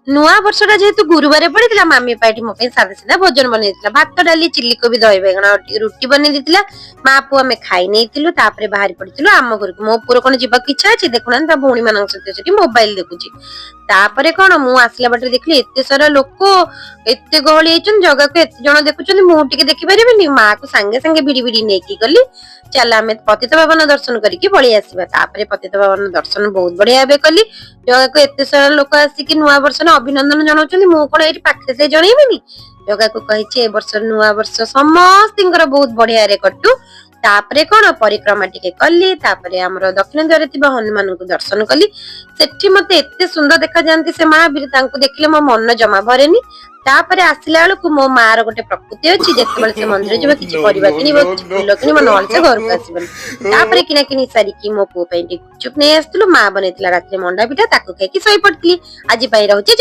ନୂଆ ବର୍ଷଟା ଯେହେତୁ ଗୁରୁବାର ପଡିଥିଲା, ମାମି ପାଇଠି ମୋ ପାଇଁ ସାଧା ସିଧା ଭୋଜନ ବନେଇଥିଲା। ଭାତ, ଡାଲି, ଚିଲି କୋବି, ଦହି ବାଇଗଣ ଆଉ ଟିକେ ରୁଟି ବନେଇ ଦେଇଥିଲା। ମା ପୁଅ ଆମେ ଖାଇ ନେଇଥିଲୁ। ତାପରେ ବାହାରି ପଡିଥିଲୁ ଆମ ଘରକୁ। ମୋ ପୁଅର କଣ ଯିବାକୁ ଇଚ୍ଛା ଅଛି? ଦେଖୁନାହାନ୍ତି, ତା ଭଉଣୀ ମାନଙ୍କ ସହିତ ସେଠି ମୋବାଇଲ ଦେଖୁଛି। ତାପରେ କଣ, ମୁଁ ଆସିଲା ବାଟରେ ଦେଖିଲି ଏତେ ସାରା ଲୋକ, ଏତେ ଗହଳି ହେଇଛନ୍ତି, ଜଗାକୁ ଏତେ ଜଣ ଦେଖୁଛନ୍ତି, ମୁଁ ଟିକେ ଦେଖିପାରିବିନି? ମାକୁ ସାଙ୍ଗେ ସାଙ୍ଗେ ଭିଡି ଭିଡି ନେଇକି ଗଲି, ଚାଲ ଆମେ ପତିତ ପାବନ ଦର୍ଶନ କରିକି ପଳେଇ ଆସିବା। ତାପରେ ପତିତ ପାବନ ଦର୍ଶନ ବହୁତ ବଢିଆ ଭାବେ କଲି। ଜଗାକୁ ଏତେ ସାରା ଲୋକ ଆସିକି ନୂଆ ବର୍ଷର ଅଭିନନ୍ଦନ ଜଣାଉଛନ୍ତି, ମୁଁ କଣ ଏଇଠି ପାଖରେ ଯାଇ ଜଣେଇବିନି? ଜଗାକୁ କହିଛି, ଏ ବର୍ଷ ନୂଆ ବର୍ଷ ସମସ୍ତିଙ୍କର ବହୁତ ବଢିଆରେ କଟୁ। ତାପରେ କଣ, ପରିକ୍ରମା ଟିକେ କଲି। ତାପରେ ଆମର ଦକ୍ଷିଣ ଦ୍ୱାରରେ ଥିବା ହନୁମାନଙ୍କୁ ଦର୍ଶନ କଲି। ସେଠି ମତେ ଏତେ ସୁନ୍ଦର ଦେଖାଯାଆନ୍ତି ସେ ମହାବୀର, ତାଙ୍କୁ ଦେଖିଲେ ମୋ ମନ ଜମା ଭରେନି। ତାପରେ ଆସିଲା ବେଳକୁ ମୋ ମା ର ଗୋଟେ ପ୍ରକୃତି ଅଛି, ଯେତେବେଳେ ସେ ମନ୍ଦିର ଯିବ, କିଛି ପରିବା କିଣିବ, କିଛି ଫୁଲ କିଣିବ, ନହେଲେ ସେ ଘରକୁ ଆସିବନି। ତାପରେ କିଣା କିଣି ସାରିକି ମୋ ପୁଅ ପାଇଁ ଟିକେ ଗୁପଚୁପ ନେଇ ଆସିଥିଲୁ। ମା ବନେଇଥିଲା ରାତିରେ ମଣ୍ଡା ପିଠା, ତାକୁ ଖାଇକି ଶୋଇ ପଡିଥିଲି। ଆଜି ପାଇଁ ରହୁଛି।